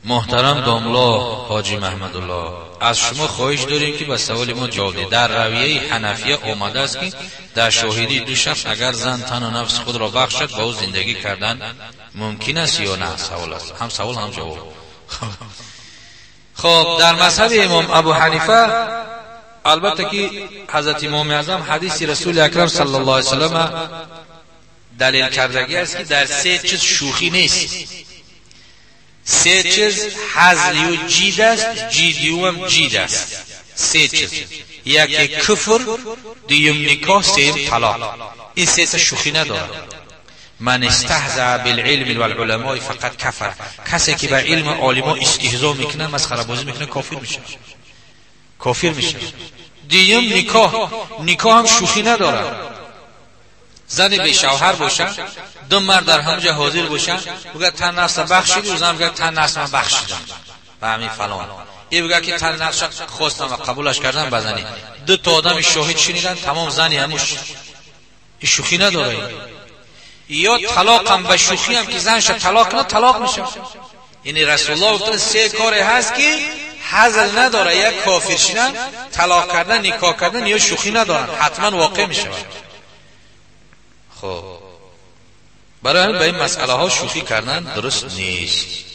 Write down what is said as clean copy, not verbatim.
Муҳтарам домло ҳоҷӣ Маҳмадулло, аз шумо хоҳиш дорем, ки ба саволи мо ҷавоб диҳед. Дар равияи ҳанафия омадааст, ки дар шоҳидии ду шахс агар зан тану нафси худро бахшад, ба ӯ зиндагӣ кардан мумкин аст ё на? Савол аст, ҳам савол, ҳам ҷавоб. Хоб, дар мазҳаби имом Абу Ҳанифа, албатта ки ҳазрати имоми аъзам ҳадиси расули акрам саллаллоҳу алайҳи васаллама далел кардагӣ аст, ки дар се чиз шӯхӣ нест. Се чиз ҳазлию ҷид аст, ҷидиюам ҷид аст. Се чиз: яке куфр, дуюм никоҳ, сеюм талоқ. Ин сета шӯхӣ надорад. Ман истаҳзаа билилми валуламои фақад кафар. Касе ки ба илму олимо истиҳзо мекунад, масхарабозӣ мекунад, кофир мешавад, кофир мешавад. Дуюм никоҳ. Никоҳ ҳам шӯхӣ надорад. Зани бешавҳар боша, ду мард дар ҳамҷа ҳозир боша, бигӯяд: «Тан нафса бахшиди?» Зан бигӯяд: «Тан нафс ман бахшидам ба ҳамин фалон». И бигӯяд ки тан нафса хостам ва қабулаш кардам ба зани. Ду то одами шоҳид шунидан, тамом, зани ҳамуш. И шӯхӣ надора. Ё талоқам ба шӯхиам ки занша талоқ кунад, талоқ мешавад. Яъне Расулуллоҳ гуфтанд, се коре ҳаст, ки ҳазл надора: як кофир шидан, талоқ кардан, никоҳ кардан ё шӯхӣ надоранд, ҳатман воқеъ мешавад. Хоб, барои ҳамин ба ин масъалаҳо шӯхӣ кардан дуруст нест.